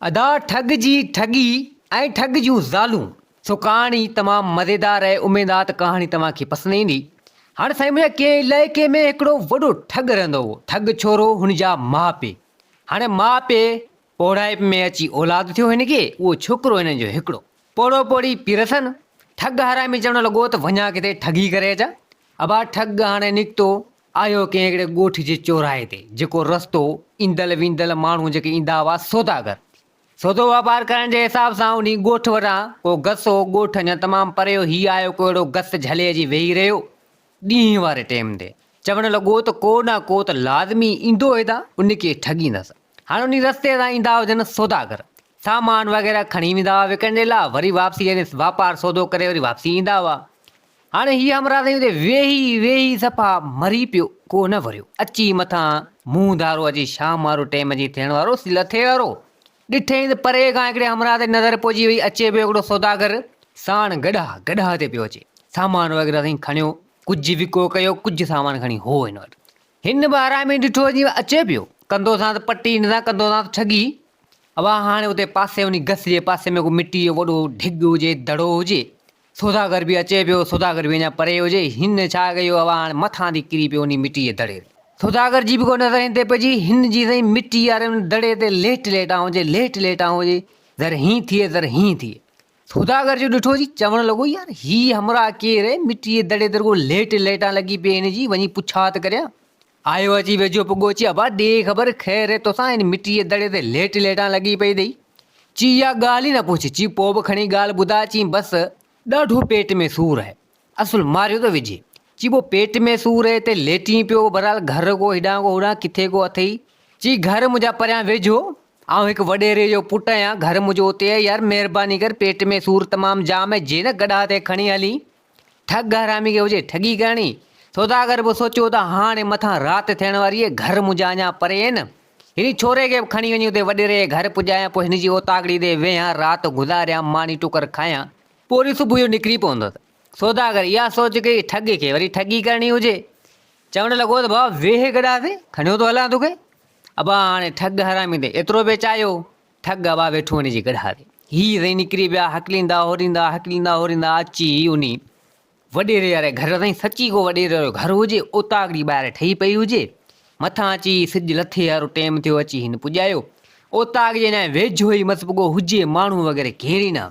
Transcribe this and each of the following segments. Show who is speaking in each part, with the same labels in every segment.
Speaker 1: ادا ٺڳ جي ٺڳي ۽ ٺڳ جون زالون سو ڪهاڻي تمام مزيدار آهي اميد آ ته ڪهاڻي توهان کي پسند ايندي. هاڻي سائين منهنجا ڪنهن علائقي ۾ هڪڙو وڏو ٺڳ رهندو هو ٺڳ ڇورو هن جا ماء پي هاڻي ماء پي پوڙهائپ ۾ اچي اولاد ٿيو هن کي اهو ڇوڪرو هنن جو هڪڙو پوڙهو پوڙهي پيرسن ٺڳ حرامي چوڻ لڳو ته وڃان ڪٿي ٺڳي ڪري اچان ابا ٺڳ هاڻي نڪتو آيو ڪنهن هڪڙي ڳوٺ جي چوراهي تي، جيڪو رستو ايندل ويندل ماڻهو جيڪي ايندا هئا سوداگر، سودو واپار ڪرڻ جي حساب سان انهي ڳوٺ وٽان ڪو گس هو، ڳوٺ اڃا تمام پري هو، هي آيو ڪو اهڙو گس جهلي اچي ويهي رهيو، ڏينهن واري ٽيم تي چوڻ لڳو ته ڪو نه ڪو ته لازمي ايندو هتان، ان کي ٺڳيندس. هاڻي انهي رستي تان ايندا هجن سوداگر، سامان وغيره کڻي ويندا هئا وڪڻڻ جي لاء، وري واپسي يعني واپار سودو ڪري وري واپسي ايندا هئا. هاڻي هي همراهه سائين اتي ويهي ويهي صفا مري پيو، ڪو نه وريو. اچي مٿان منهن ڌارو اچي شام وارو ٽيم جي ٿيڻ وارو سي لٿي وارو. ڏٺئين ته پري کان هڪڙي همراهه تي نظر پئجي وئي، اچي پيو هڪڙو سوداگر ساڻ گڏها، گڏها تي پيو اچي. سامان وغيره سائين کڻيو، ڪجهه وڪو ڪيو، ڪجهه سامان کڻي هو هن وٽ. هن به حرامي ڏٺو جي اچي پيو، ڪندو سانس پٽي هن سان ڪندو سانس ٺڳي. ابا هاڻي اتي پاسي انهي گس جي پاسي ۾ ڪو مٽي جو وڏو ڍڳ هجي، دڙو هجي، سوداگر به اچي پيو، سوداگر به اڃا پري هجي، هن ڇا ڪيو اوا هاڻي مٿان ٿي ڪري پيو انهي مٽي جي دڙي تي. سوداگر جي به ڪو نظر هن تي پئجي، هن جي سائين مٽي واري ان دڙي تي ليٽ ليٽان هجي، ليٽ ليٽان هجي، ذر هين ٿئي ذر هين ٿئي. سوداگر جو ڏٺو جي چوڻ لڳو يار هي همراهه ڪير اهي، مٽي جي دڙي تي رڳو ليٽ ليٽان لڳي پئي هن جي، وڃي پڇا ته ڪريان. آيو اچي ويجهو پڳو چي ابا ڏي خبر خير اهي توسان هن مٽي جي دڙي تي ليٽ ليٽان لڳي پئي اٿئي. چي اها ڳالهه ئي نه پڇ، چي پوء به کڻي ڳالهه ٻڌاء، چي بس ڏاڍو پيٽ ۾ سور آهي، اصل ماريو ٿو وجهي. چي پوء پيٽ ۾ سور اهي تي ليٽين پيو، بهرحال گهر ڪو هيڏانهن ڪو هوڏانهن ڪٿي ڪو اٿئي. چي گهر منهنجا پريان ويجهو، آئون هڪ وڏيري جو پٽ آهيان، گهر منهنجو اتي آهي، يار مهرباني ڪر پيٽ ۾ سور تمام جام آهي، جي نه گڏهه تي کڻي هلين. ٺڳ حرامي کي هجي ٺڳي ڪرڻي. سوداگر به سوچيو ته هاڻي مٿان رات ٿيڻ واري آهي، گهر منهنجا اڃا پري آهن. هن ڇوري کي به کڻي وڃي اتي وڏيري جي گهر پڄايان، پوء هن جي اوطاقڙي تي ويهان، رات گذاريان، ماني ٽڪر کايان، پوء وري صبح جو نڪري پوندس. سوداگر اها سوچ ڪئي، ٺڳ کي وري ٺڳي ڪرڻي هجي. چوڻ لڳو ته بابا ويهه گڏهه تي، کڻيو ٿو هلان توکي. ابا هاڻي ٺڳ حرامي تي ايترو پئي چاهيو، ٺڳ ابا ويٺو هن جي گڏهه تي. هي سائين نڪري پيا، هڪليندا هوريندا، هڪليندا هوريندا اچي انهي وڏيري واري گهر تائين، سچي ڪو وڏيري وارو گهر هجي، اوطاقڙي ٻاهر ٺهي پئي هجي، مٿان اچي سج لٿي وارو ٽيم ٿيو اچي هن پڄايو. اوطاق جي اڃا ويجهو ئي مس پڳو هجي، ماڻهو وغيره ڪير ئي نه.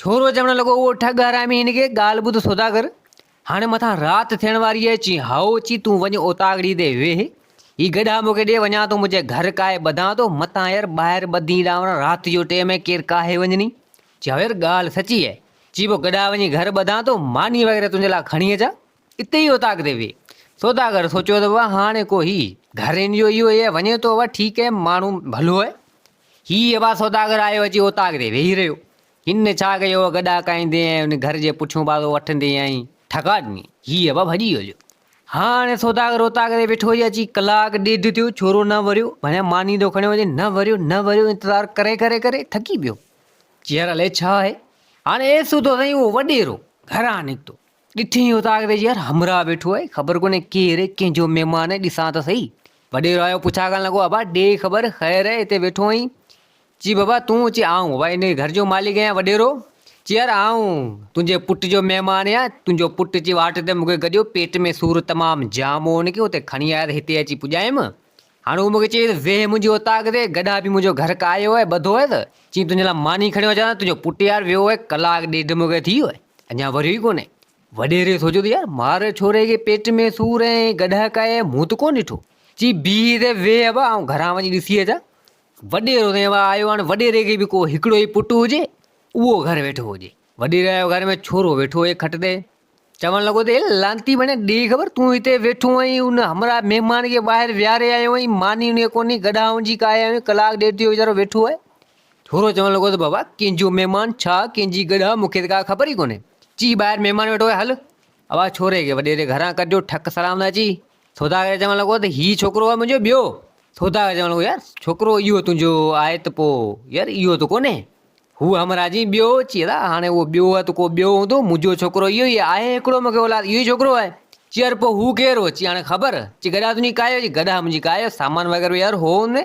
Speaker 1: ڇورو چوڻ لڳو، اهو ٺڳ حرامي هن کي ڳالهه ٻڌ سوداگر، هاڻي مٿان رات ٿيڻ واري آهي، چيائين، هائو، چي تون وڃ اوطاقڙي تي ويهه، هي گڏها مون کي ڏي، وڃان ٿو منهنجي گهر ڪاهي ٻڌان ٿو، متان يار ٻاهر ٻڌي ڏانوڻ، رات جو ٽيم آهي، ڪير ڪاهي وڃني؟ چيائين، هائو يار ڳالهه سچي آهي، چي پوء گڏها وڃي گهر ٻڌان ٿو، ماني وغيره تنهنجي لاء کڻي اچان، اتي ئي اوطاق تي ويهه. سوداگر سوچيو ته بابا هاڻي ڪو هي گهر هن جو اهو ئي آهي، وڃي ٿو بابا ٺيڪ آهي، ماڻهو ڀلو آهي. هي ابا سوداگر آيو اچي اوطاق تي ويهي رهيو. هن ڇا ڪيو، گڏا ڪاهيندي ۽ ان گهر جي پٺيون پاسو وٺندي ۽ ٺڪا ڏني. هيء ابا ڀڄي هليو. هاڻي سوداگر اوطاق تي ويٺو هجي، اچي ڪلاڪ ڏيڍ ٿيو، ڇورو نه وريو. ڀانيان ماني ٿو کڻيو وڃي، نه وريو، نه وريو، انتظار ڪري ڪري ڪري ٿڪي پيو. چي يار الائي ڇا آهي. هاڻي اي سوڌو سائين اهو وڏيرو گهران نڪتو. ڏٺئين اوطاق تي يار همراهه ويٺو آهي، خبر ڪونهي ڪير آهي، ڪنهن جو مهمان آهي، ڏسان ته سهي. وڏيرو آيو پڇا ڪرڻ لڳو، ابا ڏي خبر، خير آهي، هتي ويٺو آهين؟ چي بابا تون؟ چي آئون بابا انهيء گهر جو مالڪ آهيان. وڏيرو چي يار آئون تنهنجي پٽ جو مهمان آهيان، تنهنجو پٽ چي واٽ تي مون کي گڏيو، پيٽ ۾ سور تمام جام هو هن کي، اتي کڻي آيس هتي اچي پڄايم، هاڻ هو مون کي چئي ته ويهه منهنجي اوطاق تي، گڏها به منهنجو گهر ڪاهيو آهي، ٻڌو آهي ته، چي تنهنجي لاء ماني کڻيو اچان ته تنهنجو پٽ يار ويو آهي، ڪلاڪ ڏيڍ مون کي ٿي ويو آهي، اڃا وريو ئي ڪونهي. وڏيري سوچيو ته يار مار ڇوري کي پيٽ ۾ سور ۽ گڏهه ڪاهي آهي، مون ته ڪونه ڏٺو. چي بيهه ته ويهه ابا آئون گهران وڃي ڏسي اچان. وڏيرو تائين اها آيو هاڻ وڏيري کي به ڪو هڪڙو ئي پٽ هجي اهو گهر ويٺو هجي. وڏيري آيو گهر ۾ ڇورو ويٺو هجي کٽ تي. چوڻ لڳو ته اي لعنتي بڻيا ڏي خبر تون هتي ويٺو آهين ان همراهه مهمان کي ٻاهر ويهاري آيو آهين ماني ان کي ڪونهي گڏها اونجي ڪاهي آيو آهين ڪلاڪ ڏيڍ ٿيو ويچارو ويٺو آهي. ڇورو چوڻ لڳو ته بابا ڪنهن جو مهمان ڇا ڪنهن جي گڏها مون کي ته ڪا خبر ئي ڪونهي. چي ٻاهر مهمان ويٺو آهي هل. اوا ڇوري کي وڏيري گهران ڪڍيو ٺڪ سلام نه اچي. سوداگر چوڻ لڳو ته هي ڇوڪرو آهي منهنجو ٻيو. سوداگر چوڻ لڳو يار ڇوڪرو اهو تنهنجو آهي ته پوء يار اهو ته ڪونهي. هو همراهه چيائين ٻيو؟ چي ادا هاڻي اهو ٻيو آهي ته ڪو ٻيو هوندو منهنجو ڇوڪرو اهو ئي آهي هڪڙو مون کي اولاد اهو ئي ڇوڪرو آهي. چي يار پوء هو ڪير هو؟ چي هاڻي خبر؟ چي گڏها تنهنجي ڪاهي هئي؟ چي گڏها منهنجي ڪاهي هئي سامان وغيره يار هو ان ۾.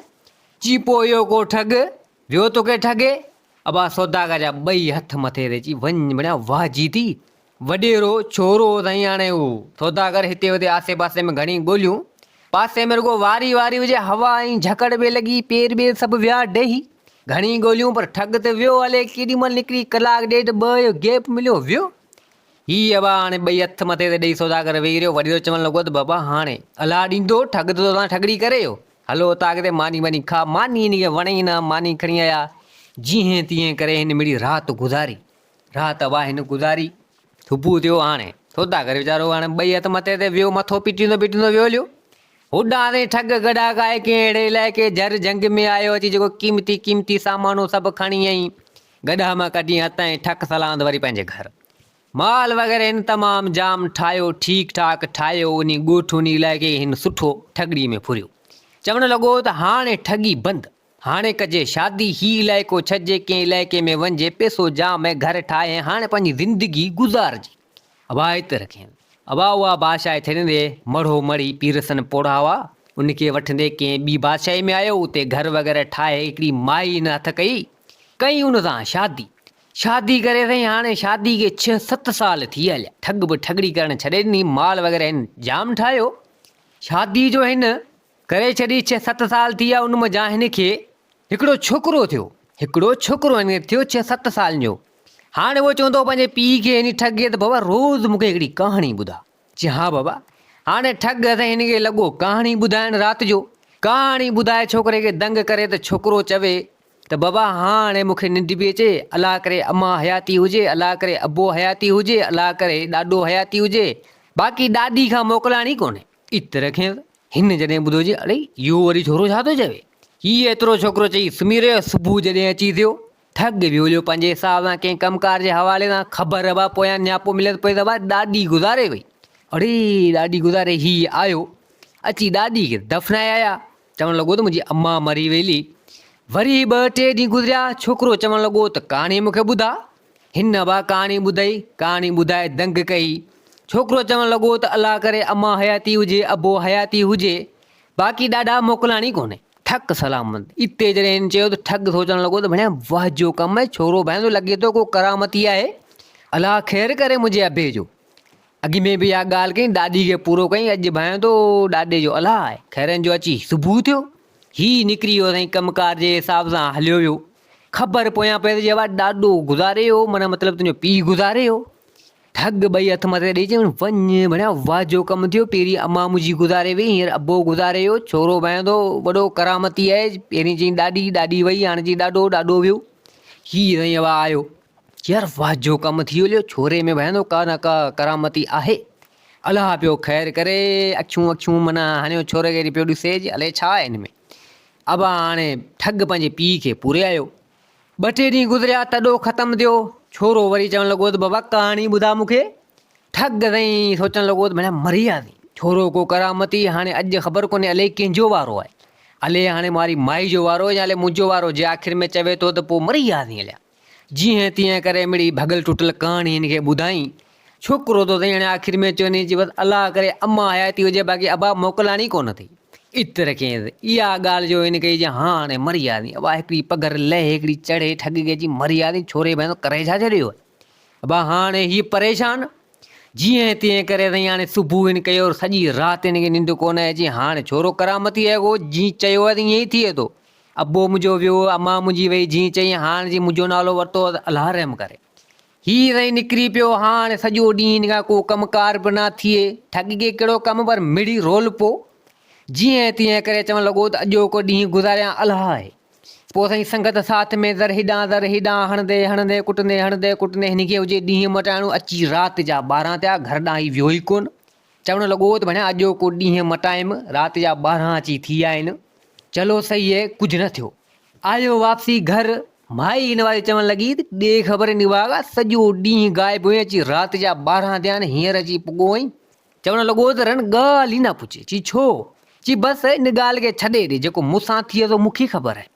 Speaker 1: چي پوء اهو ڪو ٺڳ؟ ويو توکي ٺڳي؟ ابا سوداگر جا ٻئي هٿ مٿي تي چي وڃ بڻيا واهه جي ٿي. وڏيرو ڇورو هو سائين هاڻي هو سوداگر هتي هتي آسي پاسي ۾ گهڻي ڳوليون. پاسي ۾ رڳو واري واري هجي هوا ۽ جهڪڙ به لڳي پير ٻير سڀ ويا ڊهي. گهڻي ڳوليون پر ٺڳ ته ويو هلي ڪيڏي مهل نڪري ڪلاڪ ڏيڍ ٻه جو گيپ مليو ويو. هي ابا هاڻي ٻئي هٿ مٿي تي ڏئي سوداگر ويهي رهيو. وڏيرو چوڻ لڳو ته بابا هاڻي الله ڏيندو ٺڳ ته توسان ٺڳڙي ڪري ويو. هلو اوطاق تي ماني وڃي کاء. ماني هن کي وڻي ئي نه، ماني کڻي آيا. جيئن تيئن ڪري هن مڙئي رات گذاري. رات ابا هن گذاري. صبح ٿيو هاڻي سوداگر ويچارو هاڻي ٻئي هٿ مٿي تي ويو مٿو پٽيندو پٽيندو ويو هليو. هوڏانهن سائين ٺڳ گڏا کائي ڪنهن اهڙي علائقي جھر جھنگ ۾ آيو اچي جيڪو قيمتي قيمتي سامانو سڀ کڻي ۽ گڏهه مان ڪڍي هٿ ۽ ٺڪ سلاند وري پنهنجي گھر. مال وغيره هن تمام جام ٺاهيو، ٺيڪ ٺاڪ ٺاهيو، انهي ڳوٺ انهي علائقي کي هن سٺو ٺڳڙي ۾ ڦريو. چوڻ لڳو ته هاڻي ٺڳي بند، هاڻي ڪجي شادي، هي علائقو ڇڏجي ڪنهن علائقي ۾ وڃجي، پئسو جام ۽ گهر ٺاهي ۽ هاڻي پنهنجي زندگي گذارجي. ابا هت رکين. ابا اها بادشاهي ڇڏيندي مڙهو مڙهي پيرسن پوڙها هئا، ان کي وٺندي ڪنهن ٻي بادشاهي ۾ آيو، اتي گهر وغيره ٺاهي هڪڙي مائي هن هٿ ڪئي، ڪئي ان سان شادي. شادي ڪري سائين هاڻي شادي کي ڇهه ست سال ٿي هليا. ٺڳ به ٺڳڙي ڪرڻ ڇڏي ڏني، مال وغيره هن جام ٺاهيو. شادي جو هن ڪري ڇڏي، ڇهه ست سال ٿي ويا ان منجهان هن کي هڪڙو ڇوڪرو ٿيو. هڪڙو ڇوڪرو هن کي ٿيو ڇهه ست سالن جو. هاڻي اهو چوندو هو پنهنجي پيء کي هن ٺڳ کي ته بابا روز مون کي هڪڙي ڪهاڻي ٻڌاء. چي ها بابا. هاڻي ٺڳ سائين هن کي لڳو ڪهاڻي ٻڌائڻ رات جو. ڪهاڻي ٻڌائي ڇوڪري کي دنگ ڪري ته ڇوڪرو چوي ته بابا هاڻي مون کي ننڊ پئي اچي، الله ڪري امان حياتي هجي، الله ڪري ابو حياتي هجي، الله ڪري ڏاڏو حياتي هجي، باقي ڏاڏي کان موڪلاڻي ڪونهي. ات رکيس. هن جڏهن ٻڌو چي اڙي اهو وري ڇورو ڇا ٿو چوي؟ هي ايترو ڇوڪرو چئي سمهي رهيو. صبح جڏهن اچي ٿيو، ٺڳ ويو هليو پنهنجي حساب سان ڪنهن ڪم ڪار جي حوالي سان، خبر ابا پويان نياپو مليس پئي ته ابا ڏاڏي گذاري وئي. اڙي ڏاڏي گذاري هي آيو، اچي ڏاڏي کي دفنائي آيا. چوڻ لڳو ته منهنجي امان مري ويلي. وري ٻه ٽي ڏينهن گذريا، ڇوڪرو چوڻ لڳو ته ڪهاڻي مون کي ٻڌاء. هن ابا ڪهاڻي ٻڌائي، ڪهاڻي ٻڌائي دنگ ڪئي. ڇوڪرو چوڻ لڳو ته الله ڪري امان حياتي هجي، ابو حياتي هجي، باقي ڏاڏا موڪلاڻي ڪونهي. ٺڪ سلامت. اتي جڏهن هن چيو ته ٺڳ سوچڻ لڳو ته ڀڻيا واهه جو ڪم آهي، ڇورو ڀانئين ٿو لڳي ٿو ڪو ڪرامتي آهي. الله خير ڪري منهنجي ابي جو. اڳ ۾ به اها ڳالهه ڪئي، ڏاڏي کي پورو ڪيائين، اڄ ڀانئيان ٿو ڏاڏي جو الله آهي. خيرن جو اچي صبح ٿيو، هي نڪري ويو سائين ڪم ڪار جي حساب سان هليو ويو. خبر پويان پئي ته جي ڏاڏو گذاري ويو، معنيٰ مطلب تنهنجو پيء گذاري ويو. ٺڳ ٻئي هٿ مٿي ڏئي چيائين، وڃ ڀڻيا واهه جو ڪم ٿيو، پهرين امان منهنجي گذاري وئي، هينئر ابو گذاري ويو، ڇورو ڀانئيان ٿو وڏو ڪرامتي آهي، پهرين چيائين ڏاڏي، ڏاڏي وئي، هاڻي چيائين ڏاڏو، ڏاڏو ويو. هي سائين اها آيو. يار واھ جو ڪم ٿي هليو ڇوري ۾ ڀائندو ڪا نه ڪا ڪرامتي آهي الله پيو خير ڪري اکيون اکيون معنيٰ هڻيو ڇوري کي پيو ڏسي جي الائي ڇا آهي هن ۾ ابا هاڻي ٺڳ پنهنجي پيء کي پوري آيو ٻه ٽي ڏينهن گذريا تڏو ختم ٿيو ڇورو وري چوڻ لڳو ته بابا ڪهاڻي ٻڌا مون کي ٺڳ سائين سوچڻ لڳو ته ڀيڻا مري وياسين ڇورو ڪو ڪرامتي هاڻي اڄ خبر ڪونهي الائي ڪنهن جو وارو آهي الائي هاڻي ماري مائي جو وارو يا الائي منهنجو وارو جي آخر ۾ چوي ٿو ته پوء مري وياسين اليا جيئن تيئن ڪري مڙئي ڀڳل ٽٽل ڪهاڻي هن کي ٻڌائين. ڇوڪرو ٿو سائين هاڻي آخر ۾ چوني چي بس الله ڪري امان حياتي هجي باقي ابا موڪلاڻي ڪونه اٿئي. ات رکيائينس. اها ڳالهه جو هن ڪئي جي هان هاڻي مري وياسين. ابا هڪڙي پگهر لهي هڪڙي چڙهي ٺڳ کي چي مري وياسين ڇوري ڀائين ڪري ڇا ڇڏيو آهي. ابا هاڻي هي پريشان. جيئن تيئن ڪري سائين هاڻي صبح هن ڪيو سڄي رات هن کي ننڊ ڪونه اچي هاڻي ڇورو ڪرامتي آهي اهو جيئن چيو آهي تيئن ئي ٿئي ٿو. ابو منهنجو ويو، امان منهنجي وئي، جيئن چئين هاڻ جي منهنجو نالو ورتو ته الله رحم ڪري. هي سائين نڪري پيو، هاڻ سڄو ڏينهن هن کان ڪو ڪم ڪار به نه ٿئي، ٺڳ کي ڪهڙو ڪم پر مڙئي رول پو. جيئن تيئن ڪري چوڻ لڳو ته اڄوڪو ڏينهن گذاريان الله آهي. پوء سائين سنگت ساٿ ۾ ذر هيڏانهن ذر هيڏانهن هڻندي هڻندي ڪٽندي هڻندي ڪٽندي هن کي هجي ڏينهن مٽائڻو اچي رات جا 12 ٿيا گهر ڏانهن هي ويو ئي ڪونه. چوڻ لڳو ته ڀڻيا اڄوڪو ڏينهن مٽايم، رات جا 12 اچي ٿي ويا آهن. چلو سهي ڪجهه نه ٿيو. آيو واپسي گهر، مائي هن واري چوڻ لڳي ته ڏي خبر نڀاڳا، سڄو ڏينهن غائب هئين اچي رات جا 12 ٿيا آهن هينئر اچي پڳو آهين. چوڻ لڳو ته رن ڳالهه ئي نه پڇ. چي ڇو؟ چي بس ان ڳالهه کي ڇڏي ڏي، جيڪو مون سان ٿئي سو مون کي خبر آهي.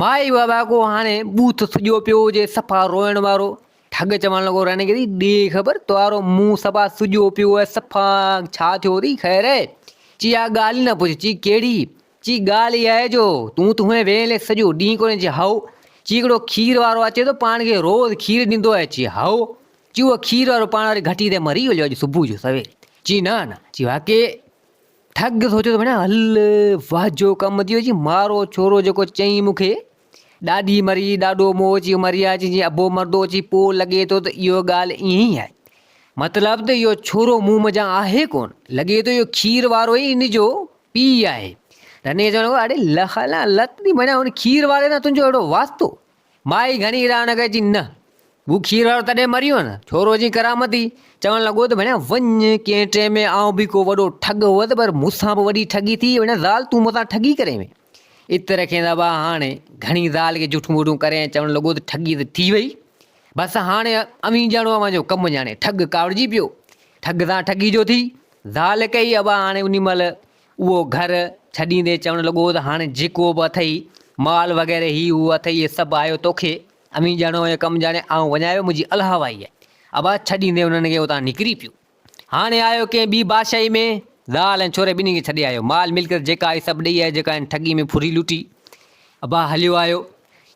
Speaker 1: مائي بابا ڪو هاڻي ٻوٿ سڄو پيو هجي صفا روئڻ وارو. ٺڳ چوڻ لڳو رن کي ڏي خبر توارو منهن صفا سڄو پيو آهي صفا ڇا ٿيو اٿئي خير آهي؟ چي اها ڳالهه ئي نه پڇ. چي ڪهڙي؟ چي ڳالهه اها آهي جو تون ته هونئن ويهين لئي سڄو ڏينهن ڪونهي. چي هائو. چي هڪڙو کير وارو اچي ٿو پاڻ کي روز کير ڏيندو آهي. چي هائو. چي اهو کير وارو پاڻ واري گهٽي تي مري ويو اڄ صبح جو سوير. چي نه نه. چي واقعي؟ ٺڳ سوچيو ته ڀڻيا هل واهه جو ڪم ٿي ويو. چي مارو ڇورو جيڪو چئين مون کي ڏاڏي مري ڏاڏو مئو چي مري آ چي ابو مردو چي پوء لڳي ٿو ته اهو ڳالهه ائين ئي آهي. مطلب ته اهو ڇورو مون منجهان آهي ڪونه. لڳي ٿو اهو کير وارو ئي ان جو پيء آهي. رني چوڻ لڳو، اڙي لک لعنت ٿي ڀڻيا هن کير واري سان تنهنجو اهڙو واسطو. مائي گهڻي ايران ڪئي، چي نه، هو کير وارو تڏهن مري ويو نه. ڇورو چي ڪرامتي چوڻ لڳو ته ڀڻيا وڃ، ڪنهن ٽيم ۾ آئون به ڪو وڏو ٺڳ هئس پر مون سان به وڏي ٺڳي ٿي، ڀڻيا زال تون مون سان ٺڳي ڪرين وئين. ات رکين ته ابا هاڻي گهڻي زال کي جٺون ٻوٽون ڪري ۽ چوڻ لڳو ته ٺڳي ته ٿي وئي، بس هاڻي اوهين ڄاڻو اوهان جو ڪم ڄاڻي. ٺڳ ڪاوڙجي پيو. ٺڳ سان ٺڳي جو ٿي. زال ڪئي ابا هاڻي انهي مهل اهو گهر ڇڏيندي چوڻ لڳو ته هاڻي جيڪو به اٿئي مال وغيره هي هو اٿئي اهي سڀ آيو توکي، اوهين ڄاڻو ۽ ڪم ڄاڻي، آئون وڃايو منهنجي الله وائي آهي. ابا ڇڏيندي انهن کي اتان نڪري پيو. هاڻي آيو ڪنهن ٻي بادشاهي ۾، زال ۽ ڇوري ٻنهي کي ڇڏي آيو. مال ملڪيت جيڪا آئي سڀ ڏئي آيو جيڪا هن ٺڳي ۾ ڦري لٽي. ابا هليو آيو.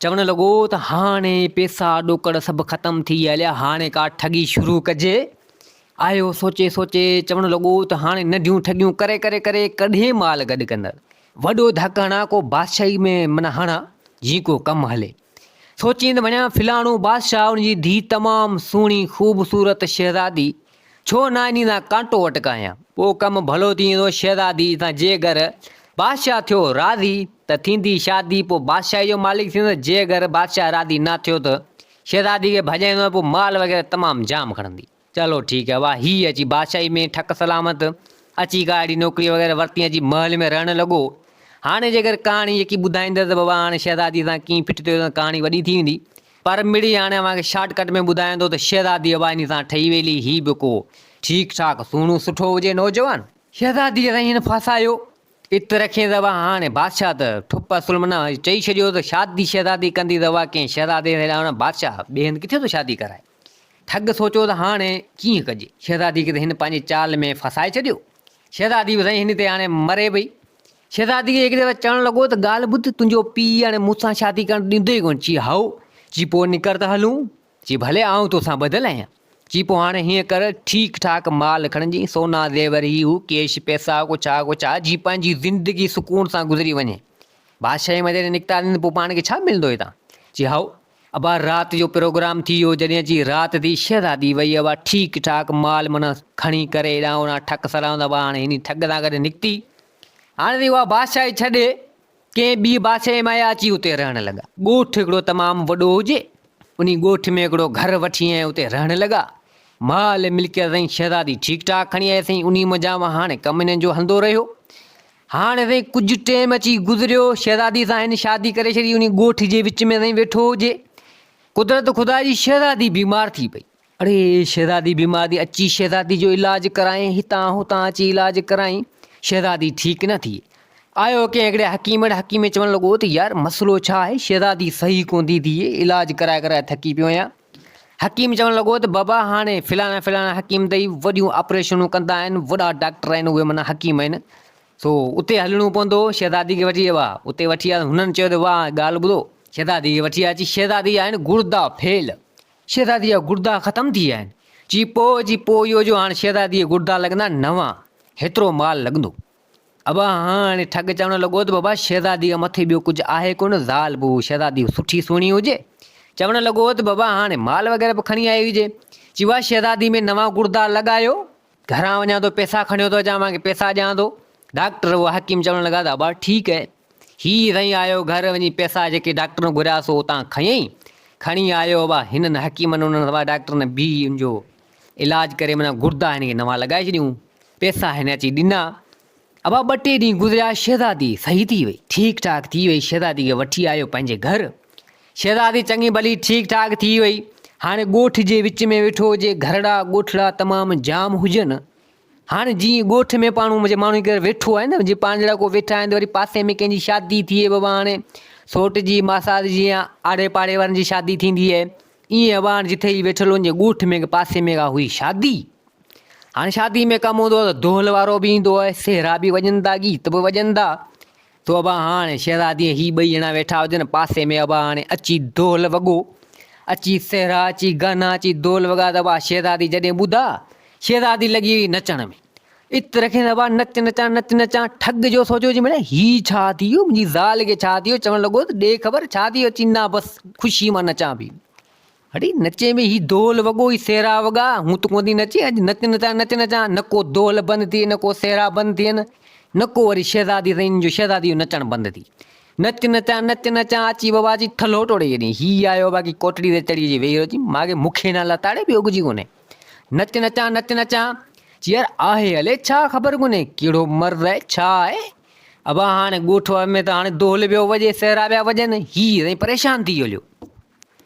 Speaker 1: چوڻ لڳو ته هاڻي پيسا ڏوڪڙ سڀ ختم ٿي هليا هاڻي ڪا ٺڳي شروع ڪجي. آيو سوچي سوچي چوڻ لڳو ته هاڻي ننڍيون ٺڳيون ڪري ڪري ڪري ڪڏهن مال گڏ ڪندس. وڏو ڌڪ هڻان ڪو بادشاهي ۾ معنيٰ هڻان جيئن ڪو ڪم هلي. سوچين ته وڃان فلاڻو بادشاهه ان جي ڌيء تمام سهڻي خوبصورت شهزادي ڇو نه انهي سان ڪانٽو اٽڪايان. پوء ڪم ڀلو ٿي ويندو شهزادي سان جي گهر بادشاهه ٿيو راضي ته ٿيندي شادي پوء بادشاهي جو مالڪ ٿيندو جي گهر بادشاهه راضي نه ٿيو ته شهزادي کي ڀڄائيندو ۽ پوء مال وغيره تمام جام کڻندي. چلو ٺيڪ آهي واهه هي اچي بادشاهي ۾ ٺڪ سلامت اچي ڪا اهڙي نوڪري وغيره ورتي اچي محل ۾ رهڻ لڳو. هاڻي جيڪر ڪهاڻي جيڪي ٻڌائيندس ته بابا هاڻي شهزادي سان ڪيئن ڦٽ ٿيو ته ڪهاڻي وڏي ٿي ويندي. پر مڙئي هاڻي اوهان کي شارٽ ڪٽ ۾ ٻڌايان ٿو ته شهزادي ابا انهي سان ٺهي ويلي هي به ڪو ٺيڪ ٺاڪ سهڻو سٺو هجي نوجوان. شهزادي کي سائين هن ڦاسايو. ات رکين ته واهه هاڻي بادشاهه ته ٺپ اصل معنيٰ چئي ڇڏيو ته شادي شهزادي ڪندي ته واهه ڪنهن شهزادي سان هيڏانهن بادشاهه ٻئي هنڌ ڪٿي ٿو شادي ڪرائي. ٺڳ سوچيو ته هاڻي ڪيئن ڪجي. شهزادي کي ته هن پنهنجي چال ۾ ڦاسائي ڇڏيو. شهزادي به سائين هن تي هاڻي مري پئي. شهزادي کي هڪ دفعي چوڻ لڳو ته ڳالهه ٻڌ تنهنجو پيء هاڻي مون سان شادي ڪرڻ ڏيندو ئي ڪونه. چي هائو. چي پوء نڪر ته هلون. چي ڀلي آئون توسان ٻڌل آهيان. چي پوء هاڻي هيئن ڪر ٺيڪ ٺاڪ مال کڻجين، سونا زيور هي هو ڪيش پئسا ڪو ڇا ڪو ڇا جيئن پنهنجي زندگي سڪون سان گذري وڃي. بادشاهي مان جڏهن نڪتاسين ته پوء پاڻ کي ڇا ملندو هتان؟ چي هائو ابا رات جو پروگرام ٿي ويو جڏهن اچي رات ٿي شهزادي وئي ابا ٺيڪ ٺاڪ مال معنيٰ کڻي ڪري هيڏانهن هوڏانهن ٺڪ سلام ابا هاڻي هني ٺڳ سان گڏ نڪتي هاڻي ٿي اها بادشاهي ڇڏي ڪنهن ٻي بادشاهي ۾ آيا اچي اتي رهڻ لڳا. ڳوٺ هڪڙو تمام وڏو هجي، انهي ڳوٺ ۾ هڪڙو گهر وٺي ۽ اتي رهڻ لڳا. مال ملڪيت سائين شهزادي ٺيڪ ٺاڪ کڻي آئي سائين انهي منجهان هاڻي ڪم هنن جو هلندو رهيو. هاڻي سائين ڪجهه ٽيم اچي گذريو، شهزادي سان هن شادي ڪري ڇڏي، انهي ڳوٺ جي وچ ۾ سائين ويٺو هجي. قدرت خدا جي شهزادي بيمار ٿي پئي. اڙي شهزادي بيمار ٿي، اچي شهزادي جو علاج ڪرائين، هتان هتان اچي علاج ڪرائين، شهزادي ٺيڪ نه ٿي. آيو ڪنهن هڪڙي حڪيم وٽ، حڪيم چوڻ لڳو ته يار مسئلو ڇا آهي، شهزادي صحيح ڪونه ٿي ٿئي، علاج ڪرائي ڪرائي ٿڪي پيو آهيان. حڪيم چوڻ لڳو ته بابا هاڻي فلاڻا فلاڻا حڪيم ته هي وڏيون آپريشنون ڪندا آهن، وڏا ڊاڪٽر آهن، اهي معنيٰ حڪيم آهن، سو اتي هلڻو پوندو، شهزادي کي وٺي آ. اتي وٺي آيا، هنن چيو ته واهه ڳالهه ٻڌو، شهزادي کي وٺي آ، چي شهزادي جا آهن گڙدا ڦيل. شهزادي جا گڙدا ختم ٿي ويا آهن. چي پوء، چي پوء اهو جو هاڻ شهزادي جا گڙدا لڳندا نوان، هيترو مال لڳندو. ابا هاڻ ٺڳ چوڻ لڳو ته بابا شهزادي کان مٿي ٻيو ڪجهه آهي ڪونه، زال به شهزادي سٺي سهڻي هجي. چوڻ لڳو ته بابا هاڻي مال وغيره به کڻي آئي هجي. چي واهه شهزادي ۾ نوان گڙدا لڳايو، گهران وڃان ٿو پئسا کڻيو ٿو اچان، اوهان کي پئسا ڏيان ٿو. ڊاڪٽر اهو حڪيم چوڻ لڳا ته ابا ٺيڪ آهي. هي سائين آيو گهر وڃي پئسا جيڪي ڊاڪٽرن گهريا سو اتان کنيائين. کڻي آيو ابا هنن حڪيمن انهن سڀا ڊاڪٽرن بيهي ان جو علاج ڪري معنيٰ گڙدا هن کي نوان لڳائي ڇڏيون. پئسا هن اچي ڏنا. ابا ٻه ٽي ڏينهن گذريا شهزادي صحيح ٿي وئي. ٺيڪ ٺاڪ ٿي وئي شهزادي کي وٺي آيو پنهنجي گهر. شهزادي چڱي ڀلي ٺيڪ ٺاڪ ٿي وئي. هاڻي ڳوٺ جي وچ ۾ ويٺو هجي گهرڙا ڳوٺڙا تمام جام هجن. هاڻي جيئن ڳوٺ ۾ پاڻ منهنجي ماڻهو هڪ ويٺو آهي نه جي پاڻ جهڙا ڪو ويٺا آهن ته وري پاسي ۾ ڪنهن جي شادي ٿئي بابا هاڻي سوٽ جي ماسات جي يا آڙي پاڙي وارن جي شادي ٿيندي آهي ائين ابا هاڻي جٿي هي ويٺل هن جي ڳوٺ ۾ پاسي ۾ ڪا هئي شادي هاڻي شادي ۾ ڪم هوندو آهي ته دهل وارو به ايندو آهي سهرا به وڄن ٿا گيت به وڄن ٿا. تو ابا هاڻي شهزادي ۽ هي ٻئي ڄڻا ويٺا هجن پاسي ۾ ابا هاڻي اچي دهل وڳو، اچي سهرا، اچي گانا، اچي دهل وڳا ته ابا شهزادي جڏهن ٻڌا، شهزادي لڳي وئي نچڻ ۾. ات رکين ابا نچ نچان نچ نچان، ٺڳ جو سوچيو چي مڙئي هي ڇا ٿي ويو، منهنجي زال کي ڇا ٿي ويو، چوڻ لڳو ته ڏي خبر ڇا ٿي ويو، چي نه بس خوشي مان نچان پئي. اڙي نچي ۾ هي دهل وڳو هي سهرا وڳا، هون ته ڪونه ٿي نچي، اڄ نچ نچان نچ نچان، نه ڪو دهل بند ٿئي نه ڪو سهرا بند ٿين، نه ڪو وري شهزادي سائين جو شهزادي جو نچڻ بند ٿي. نچ نچان نچ نچان اچي بابا اچي ٿلهو ٽوڙي ڇڏيائين. هي آيو باقي ڪوٽڙي تي چڙهي اچي ويهي رهيو چي ماڳهين مون کي نه لتاڙي ٻيو ڪجهه ڪونهي. نچ نچان نچ نچان چي يار آهي الي ڇا خبر ڪونهي ڪهڙو مرض آهي ڇا آهي. ابا هاڻي ڳوٺ ۾ ته هاڻي دهل پيو وڄي سهرا پيا وڄن هي سائين پريشان ٿي ويو هليو.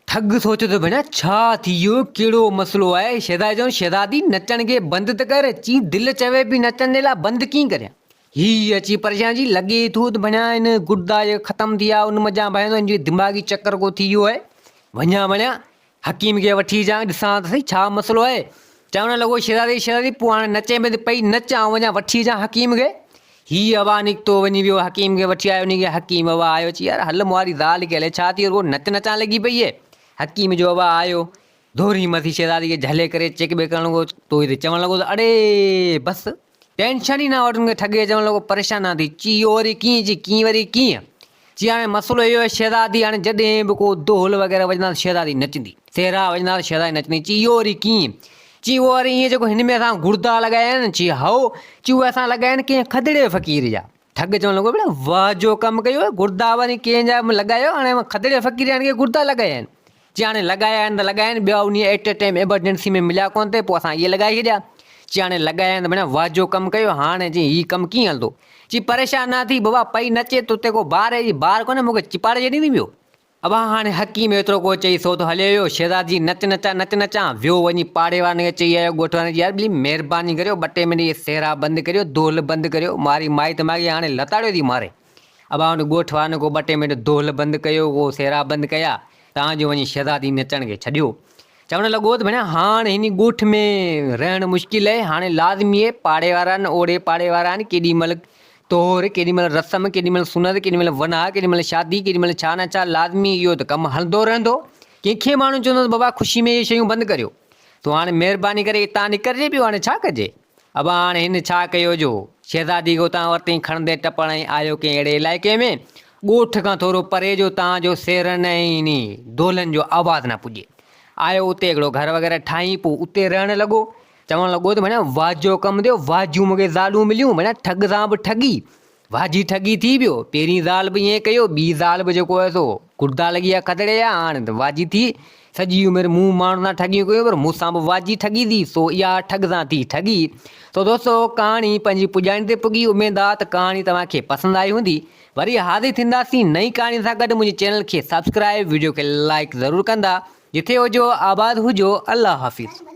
Speaker 1: ٺڳ سوچيو ته ڀيڻا ڇا ٿي ويو ڪهڙو مسئلو آهي شهزادي چيو شهزادي نچڻ کي بند ته ڪر چي دل چوي پئي نچڻ جي لاء بند ڪيئن ڪريان هي اچي پريشان چي لڳي ٿو ته ڀيڻا هن گردا جيڪا ختم ٿي ويا ان منجهان ڀانئين ٿو هن جو دماغي چڪر ڪو ٿي ويو آهي وڃان ڀيڻا حڪيم کي وٺي اچان ڏسان ته سهي ڇا مسئلو آهي چوڻ لڳو شهزادي شهزادي پوء هاڻي نچين پئي ته پئي نچ آئون وڃان وٺي اچان حڪيم کي هي هوا نڪتو وڃي ويو حڪيم کي وٺي آيو انهي کي حڪيم هوا آيو چي يار هل مون واري زال کي الائي ڇا ٿي ويو رڳو نچ نچان لڳي پئي اهي حڪيم جو هوا آيو ڌوري مٿي شهزادي کي جهلي ڪري چيڪ بيڪ ڪرڻ لڳو تو هتي چوڻ لڳو ته اڙي بس ٽينشن ئي نه وٺ ان کي ٺڳي چوڻ لڳو پريشان نه ٿي چي اهو وري ڪيئن چي ڪيئن وري ڪيئن چي هاڻي مسئلو اهو آهي شهزادي هاڻي جڏهن به ڪو دهل وغيره وڄندا ته شهزادي نچندي، سهرا وڄندا ته شهزادي نچندي، چي اهو وري ڪيئن؟ چي اهو وري ائين جيڪو هن ۾ اسان گڙدا لڳايا آهن، چي هائو، چي اهي اسان لڳايا آهن ڪنهن کدڙي فقير جا. ٺڳ چوڻ لڳو ڀلا واهه جو ڪم ڪيو آهي، گڙدا وري ڪنهن جا لڳايو، هاڻي کدڙي فقير جا هن کي گڙدا لڳايا آهن. چي هاڻي لڳايا آهن ته لڳايا آهن، ٻيا انهيء ايٽ اي ٽائيم ايمرجنسي ۾ مليا ڪونه ٿي، پوء اسان اهي لڳائي ڇڏيا. چي هاڻي لڳايا آهن ته ڀيڻا واهه جو ڪم ڪيو، هاڻي چي هي ڪم ڪيئن هلندو؟ چي پريشان نه ٿي بابا، پئي نچي، تو تي ڪو بار آهي؟ چي بار ڪونهي، مون کي چپاڙي ڇڏيندين ٻيو؟ ابا هاڻي حڪيم ايترو ڪو چئي سو ته هليو ويو، شهزادي نچ نچان نچ نچان، ويو وڃي پاڙي وارن کي چئي آيو، ڳوٺ وارن کي يار ٻلي مهرباني ڪريو ٻه ٽي منٽ اهي سهرا بند ڪريو، دهل بند ڪريو، ماري مائي ته ماڳهين هاڻي لتاڙيو ٿي ماري. ابا هن ڳوٺ وارن ڪو ٻه ٽي منٽ دهل بند ڪيو، ڪو سهرا بند ڪيا، تان جو وڃي شهزادي نچڻ کي ڇڏيو. چوڻ لڳو ته ڀيڻا هاڻ هن ڳوٺ ۾ رهڻ مشڪل آهي، هاڻي لازمي آهي پاڙي وارا آهن، اوڙي پاڙي وارا آهن، ڪيڏي مهل طهر، ڪيڏي مهل رسم، ڪيڏي مهل سنت، ڪيڏي مهل وناهه، ڪيڏي مهل شادي، ڪيڏي مهل ڇا نه ڇا، لازمي اهو ته ڪم هلندو رهندو. ڪنهن کي ماڻهو چوندو ته بابا خوشي ۾ اهي شيون بند ڪريو. تو هاڻي مهرباني ڪري اتان نڪرجي پيو هاڻي ڇا ڪجي؟ ابا هاڻي هن ڇا ڪيو جو شهزادي کي اتان ورتائين کڻندي ٽپڻ ۽ آيو ڪنهن اهڙي علائقي ۾ ڳوٺ کان ٿورو پري جو تان جو سيرن ۽ انهي دولهن جو آواز نه پڄي. آيو اتي هڪڙو گهر وغيره ٺاهين پوء اتي رهڻ لڳو. چوڻ لڳو ته ڀيڻا واهه جو ڪم ٿيو واهه جون مون کي زالون مليون ڀيڻا ٺڳ سان به ٺڳي واهه جي ٺڳي ٿي پيو. پهرين زال به ائين ڪيو ٻي زال به جيڪو آهي سو گڙدا لڳي ويا کدڙي جا هاڻي ته واهه جي ٿي. سڄي عمر مون ماڻهن سان ٺڳيون ڪيون پر مون سان به واهه جي ٺڳي ٿي سو اها ٺڳ سان ٿي ٺڳي. سو دوستو ڪهاڻي پنهنجي پڄاڻي تي پڳي اميد آ ته ڪهاڻي توهان کي پسند آئي هوندي. وري حاضر ٿينداسين نئين ڪهاڻي سان گڏ منهنجي چينل کي سبسڪرائب وڊيو کي لائيڪ ضرور ڪندا جٿي هجو آباد هجو الله حافظ.